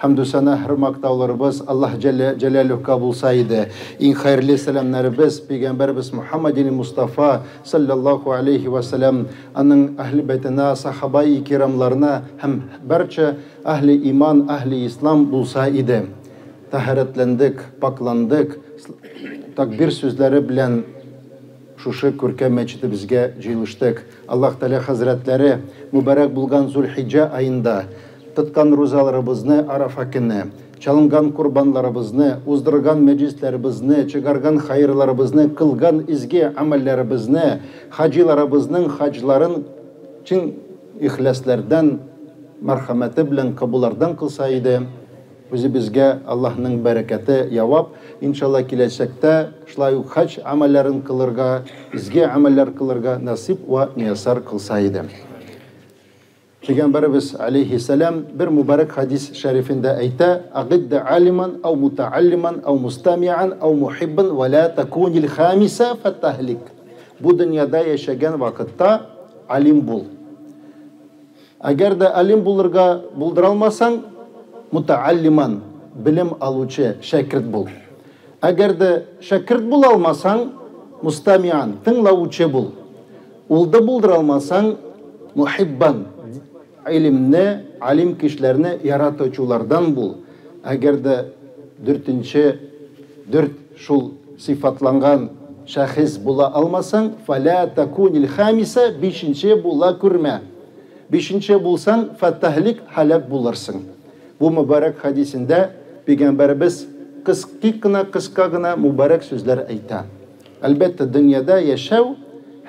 Хәмдү сәна һәр мактауларыбыз Аллаһ җәллә җәләлүһкә булса иде. Иң хәерле сәламнәребез пәйгамбәребез Мухаммадин Мустафа саллаллаһу алейһи вә сәлам, аның әһле бәйтенә, сахабаи кирамларына һәм барча әһле иман, әһле ислам булса иде. Тәһарәтләндек, пакъландык, такбир сүзләре белән шушы күркәм мәчетебезгә җыелыштык. Аллаһ Тәгалә хәзрәтләре мөбарәк булган Зулхиҗҗә аенда тоткан рузаларыбызны Арафа көне, чалынган корбанларыбызны, уздырган мәҗлесләребезне, чыгарган хәерләребезне, кылган изге гамәлләребезне, хаҗиларыбызның хаҗларын чын ихласлардан, мәрхәмәте белән кабуллардан кылса иде. Үзебезгә Аллаһның бәрәкәте явап, иншалла, киләчәктә шулай ук хаҗ гамәлләрен кылырга, изге гамәлләр кылырга насыйп вә мияссар кылса иде. Пәйгамбәребез алейһиссәлам бер мөбарәк хадис шәрифендә әйтә: "Агидда алиман ау мутааллиман ау мустамиан ау мухиббан ва ла такунил хамиса фатахлик". Бу дөньяда яшәгән вакытта алим бул. Әгәр дә алим булырга булдыра алмасаң, мутааллиман, белем алучы шәкерт бул. Әгәр дә шәкерт була алмасаң, мустамиан, тыңлаучы бул. Ул да булдыра алмасаң, мухиббан, илемне, алим кешеләрне яратучылардан бул. Әгәр дә дүртенче, дүрт шул сыйфатланган шәхес була алмасаң, фәлә такунил хамиса, бишенче була күрмә. Бишенче булсаң, фәтәһлик, һәлак булырсың. Бу мөбарәк хадисендә пәйгамбәребез кыски гына, кыска гына мөбарәк сүзләр әйтә. Әлбәттә, дөньяда яшәү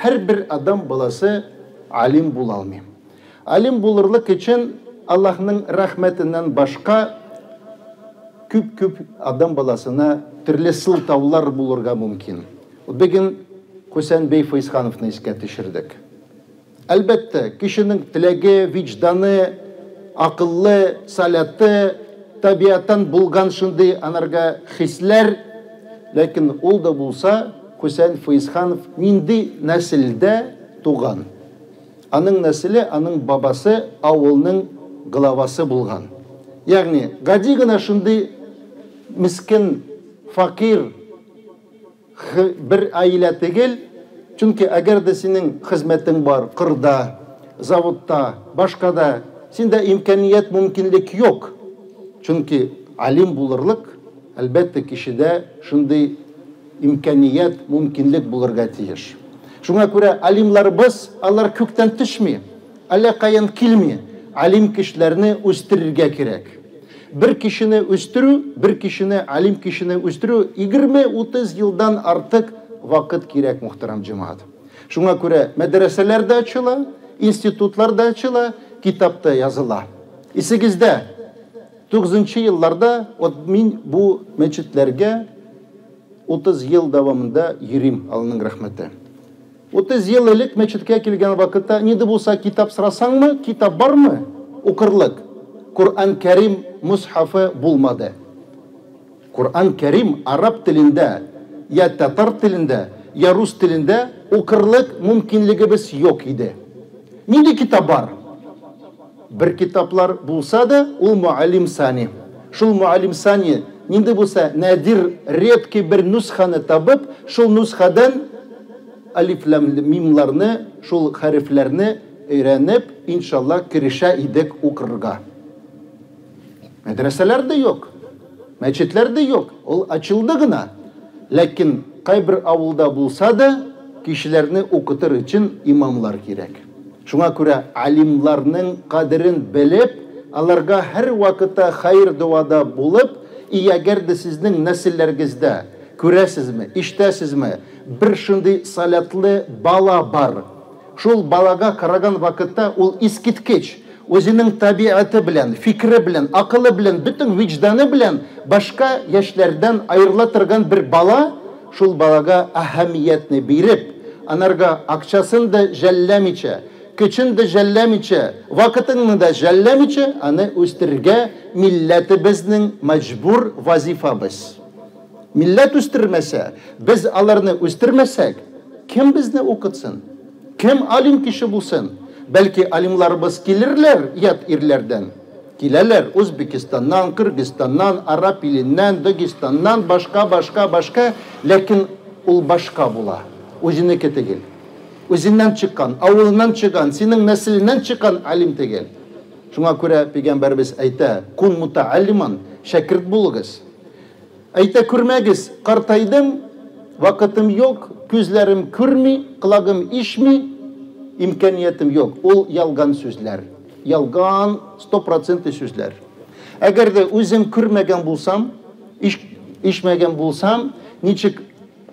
һәрбер адам баласы алим була алмый. Алим булырлык өчен Аллаһның рәхмәтеннән башка күп-күп адам баласына төрле сылтаулар булырга мөмкин. Бүген Хөсән бей Фәйзхановны искә төшердек. Әлбәттә, кешенең теләге, виҗданы, акыллы, саляты, табиаттан булган шундый анарга хисләр, ләкин ул да булса Хөсән Фәйзханов нинди нәселдә туган? Аның нәселе, аның бабасы авылның главасы булган. Ягъни, гади генә шундый мискен, факир бер аилә түгел, чөнки әгәр дә синең хезмәтең бар кырда, заводта, башкада, синдә имканият, мөмкинлек юк. Чөнки алим булырлык, әлбәттә, кешедә шундый имканият, мөмкинлек булырга тиеш. Шуңа күрә алимларыбыз, алар күктән төшми, әллә каян килми. Алим кешеләрне үстерергә кирәк. Бер кешене үстерү, бер кешене, алим кешене үстерү 20-30 елдан артык вакыт кирәк, мөхтәрәм җәмәгать. Шуңа күрә мәдрәсәләр дә ачыла, институтлар да ачыла, китап та языла. Исегездә, 9 елларда вот мин бу мәчетләргә 30 ел дәвамында йөрим, Аллаһның рәхмәте. 30 ел элек мәчеткә килгән вакытта ни дә булса китап сорасаңмы, китап бармы? Укырлык. Коръән Кәрим мусхафы булмады. Коръән Кәрим араб телендә, я татар телендә, я рус телендә укырлык мөмкинлегебез юк иде. Нинди китап бар? Бер китаплар булса да, ул Муаллим Сани. Шул Муаллим Сани нинди булса надир, редкий бер нусханы табып, шул нусхадан алиф лам мимларны, шул хәрефләрне өйрәнеп, иншалла, керешә идек укырга. Мәдрәсәләр дә юк, мәчетләр дә юк, ул ачылды гына. Ләкин кайбер авылда булса да, кешеләрне укытыр өчен имамлар кирәк. Шуңа күрә алимларның кадерен белеп, аларга һәр вакытта хәер дуада булып, и әгәр дә сезнең нәселләрегездә күрәсезме, ишетәсезме, бер шундый салятлы бала бар. Шул балага караган вакытта ул искиткеч, үзенең табиаты белән, фикере белән, акылы белән, бөтен виҗданы белән башка яшьләрдән аерыла торган бер бала, шул балага әһәмиятне биреп, анарга акчасын да жәлләмичә, көчен дә жәлләмичә, вакытыңны да жәлләмичә, аны үстерергә милләтебезнең мәҗбүр вазифабыз. Милләт үстермәсә, без аларны үстермәсәк, кем безне укытсын? Кем алим кеше булсын? Бәлки алимларыбыз килерләр ят ирләрдән. Киләләр Үзбекстаннан, Кыргызстаннан, Араб иленнән, Дагестаннан, башка, башка, башка, ләкин ул башка була. Үзенеке түгел. Үзеннән чыккан, авылыннан чыккан, синең нәселеннән чыккан алим түгел. Шуңа күрә пәйгамбәребез әйтә: "Кун мутааллиман, шәкерт булыгыз. Әйтә күрмәгез, картайдым, вакытым юк, күзләрем күрми, колагым ишми, имканиятем юк." Ул ялган сүзләр. Ялган 100% сүзләр. Әгәр дә үзем күрмәгән булсам, ишмәгән булсам, ничек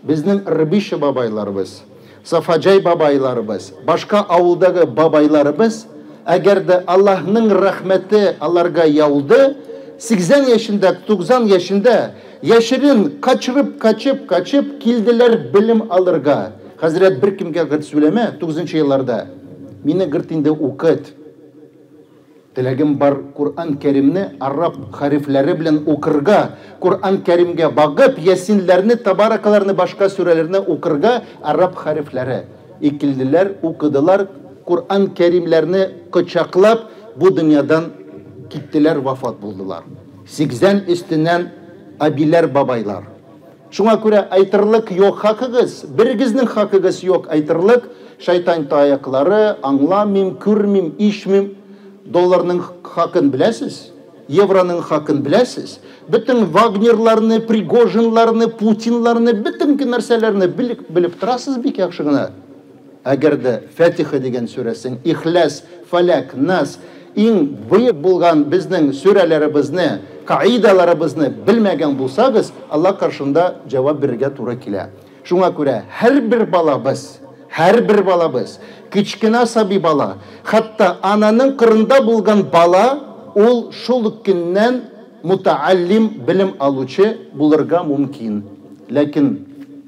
безнең Рбиша бабайларыбыз, Сафаҗай бабайларыбыз, башка авылдагы бабайларыбыз, әгәр дә Аллаһның рәхмәте аларга яуды, 80 яшендә, 90 яшендә яшерен качырып, качып, качып килделәр белем алырга. Хәзрәт бер кемгә гырт сөйләмә, 9 елларда. Мине гырт инде укыт. Теләгем бар Куръан Кәримне араб хәрефләре белән укырга, Куръан Кәримгә багып, Ясинләрне, Табаракаларны, башка сүрәләрне укырга араб хәрефләре. Икелделәр, укыдылар, Куръан Кәримләрне кочаклап, бу дөньядан киттеләр, вафат булдылар. 80 өстеннән абиләр, бабайлар. Шуңа күрә әйтерлек юк хакыгыз, берегезнең хакыгыз юк әйтерлек, шайтан таяклары, аңламыйм, күрмим, ишмим. Долларның хакын беләсез, евроның хакын беләсез. Бөтен Вагнерларны, Пригожинларны, Путинларны, бөтен нәрсәләрне белеп торасыз бик яхшы гына. Әгәр дә Фатиха дигән сүрәсен, Ихлас, Фалак, Нас, иң бөек булган безнең сүрәләребезне, каидаларыбызны белмәгән булсагыз, Аллаһ каршында җавап бирергә туры килә. Шуңа күрә һәрбер балабыз, һәрбер балабыз, кечкенә сабый бала, хәтта ананың кырында булган бала, ул шул көннән мутааллим белем алучы булырга мөмкин. Ләкин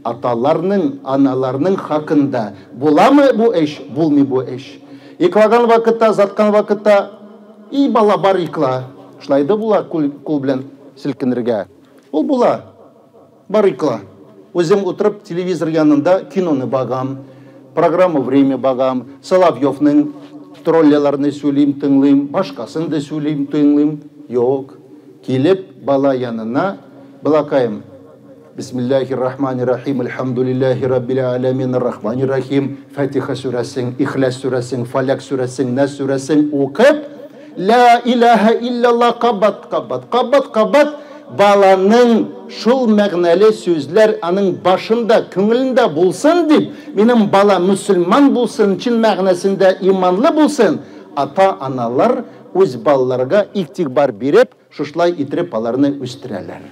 аталарның, аналарның хакында буламы бу эш, булмый бу эш. Йоклаган вакытта, заткан вакытта, и бала бар йокла. Шулай да була кул белән селкенергә. Ул була. Бар йокла. Үзем утырып телевизор янында киноны багам, программа «Время» багам, Соловьевның тролляларны сөйлим, тыңлыйм, башкасын да сөйлим, тыңлыйм. Юк. Килеп бала янына, балакаем, Бисмиллахир-рахманир-рахим, әлхәмдүлилләһи раббил аламин, ар-рахманир-рахим, Фатиха сүрәсен, Ихлас сүрәсен, Фалак сүрәсен, Нас сүрәсен укып, Ла илаһа илляллах кабат, кабат, кабат, кабат, баланың шул мәгънәле сүзләр аның башында, күңелендә булсын дип, минем бала мөселман булсын, чын мәгънәсендә иманлы булсын, ата-аналар үз балаларга игътибар биреп, шушылай итеп аларны үстерәләр.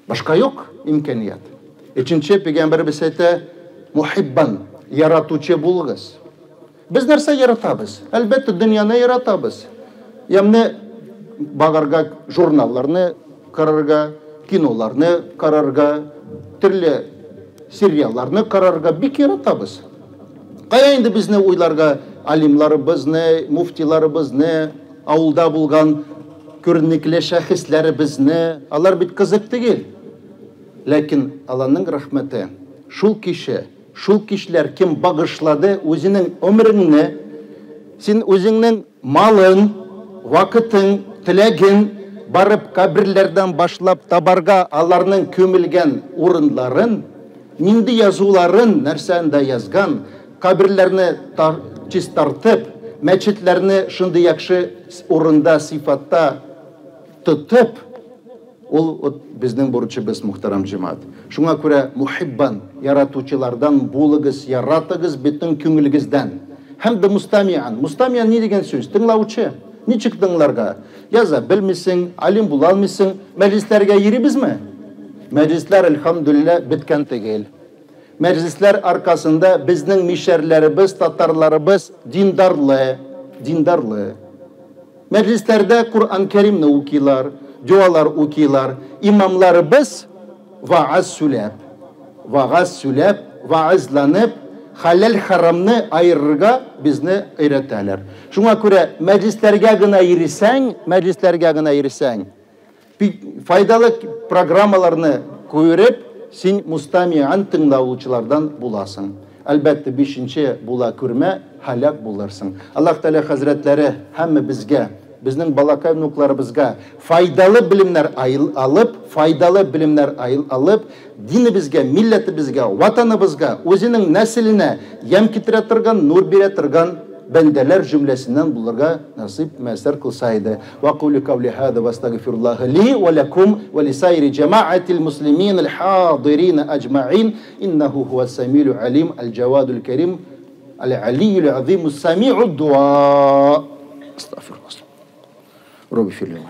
Башка юк имканият. Өченче пәйгамбәребез әйтә, мухиббан, яратучы булыгыз. Без нәрсә яратабыз? Әлбәттә, дөньяны яратабыз. Ягъни багарга журналларны карарга, киноларны карарга, төрле сериалларны карарга бик яратабыз. Кая инде безне уйларга алимларыбызны, муфтиларыбызны, авылда булган күренекле шәхесләребезне, алар бит кызык түгел. Ләкин Аллаһның рәхмәте, шул кеше, шул кешеләр кем багышлады үзенең өмреңне, син үзеңнең малын, вакытын, теләген барып каберләрдән башлап табарга аларның күмелгән урынларын, нинди язуларын, нәрсәне дә язган, каберләрне чистартып, мәчетләрне шундый яхшы урында, сыйфатта тотып, ул вот безнең бурычыбыз, мөхтәрәм җәмәгать. Шуңа күрә мухиббан, яратучылардан булыгыз, яратыгыз бөтен күңелегездән. Һәм дә мустамиан. Мустамиан ни дигән сүз? Тыңлаучы. Ничек тыңларга? Яза белмисең, алим була алмыйсың. Мәҗлесләргә йөрибезме? Мәҗлесләр, әлхәмдүлилләһ, беткән түгел. Мәҗлесләр аркасында безнең мишәрләребез, татарларыбыз диндарлы, диндарлы. Мәҗлесләрдә Куръан Кәримне укыйлар, дуалар укыйлар. Имамларыбыз вааз сөйләп, вагаз сөйләп, ваазланып, хәләл харамны айырырга безне өйрәтәләр. Шуңа күрә мәҗлесләргә генә йөрсәң, мәҗлесләргә генә йөрсәң, файдалы программаларны күреп, син мустамиан тыңлаучылардан буласың. Әлбәттә, бишенче була күрмә, һәлак булырсың. Аллаһ Тәгалә хәзрәтләре һәммә безгә Безнең балакай внукларыбызга файдалы белемнәр алып, файдалы белемнәр алып, динебезгә, милләтебезгә, ватаныбызга, үзенең нәселенә ямь китерә торган, нур бирә торган бәндәләр җөмләсеннән булырга насыйп мөяссәр кылса иде. Ва кулю каули хада ва астагфируллаһа ли ва лакум ва лисаири джамаатил муслимин аль хадирин аджмаин иннаху хуас самиул алим аль джавадул карим аль алийюл азимус самиуд дуа. Астагфируллах. Робби филли.